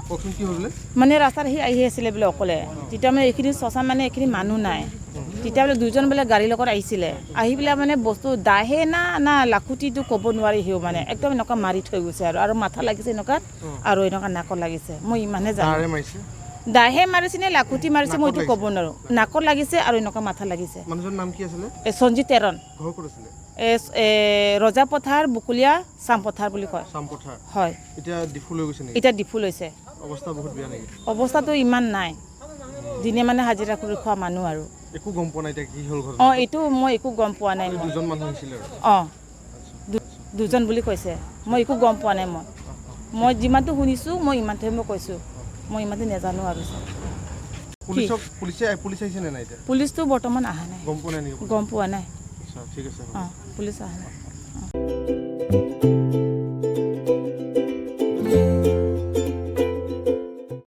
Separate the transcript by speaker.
Speaker 1: কওকচোন, কি হ'ল বোলে?
Speaker 2: মানে ৰাস্তাত সি আহি আছিলে বোলে অকলে। তেতিয়া মানে এইখিনি শশান, মানে এইখিনি মানুহ নাই। তেতিয়া বোলে দুজন বোলে গাড়ীৰ লগত আহিছিলে। আহি পেলাই মানে বস্তু দাহে না না লাখুটিটো ক'ব নোৱাৰি, সিও মানে একদম এনেকুৱা মাৰি থৈ গৈছে আৰু আৰু মাথা লাগিছে এনেকুৱাত আৰু এনেকুৱা নাকত লাগিছে। মই ইমানে জানো।
Speaker 1: দাৰে মাৰিছে?
Speaker 2: দাহে মাৰিছে নে লাখুটি মাৰিছে, মই এইটো
Speaker 1: নাকত?
Speaker 2: ক'ব নোৱাৰোঁ। নাকত লাগিছে আৰু এনেকুৱা মাথা লাগিছে।
Speaker 1: মানুহজনৰ নাম কি আছিলে?
Speaker 2: এই সঞ্জিত তেৰণ।
Speaker 1: ঘৰ ক'ত আছিলে?
Speaker 2: এই ৰজাপথাৰ, বকুলীয়া চামপথাৰ বুলি কয়।
Speaker 1: চামপথাৰ?
Speaker 2: হয়।
Speaker 1: এতিয়া ডিফু লৈ গৈছে নেকি?
Speaker 2: এতিয়া ডিফু লৈছে।
Speaker 1: অৱস্থা বহুত বেয়া নেকি?
Speaker 2: অৱস্থাটো ইমান নাই, দিনে মানে হাজিৰা কৰি খোৱা মানুহ আৰু।
Speaker 1: একো গম পোৱা নাই এতিয়া কি হ'ল ঘটনা?
Speaker 2: অঁ, এইটো মই একো গম পোৱা নাই মই।
Speaker 1: দুজন মানুহ আহিছিলে আৰু?
Speaker 2: অঁ, দুজন বুলি কৈছে। মই একো গম পোৱা নাই। মই মই যিমানটো শুনিছোঁ, মই ইমানটোহে মই কৈছোঁ। মই ইমানটো নাজানো আৰু ছাৰ।
Speaker 1: পুলিচক পুলিচে পুলিচ আহিছে নে নাই এতিয়া?
Speaker 2: পুলিচটো বৰ্তমান অহা নাই।
Speaker 1: গম পোৱা নাই নেকি?
Speaker 2: গম পোৱা নাই।
Speaker 1: আচ্ছা, ঠিক আছে।
Speaker 2: অঁ, পুলিচ অহা নাই। অঁ।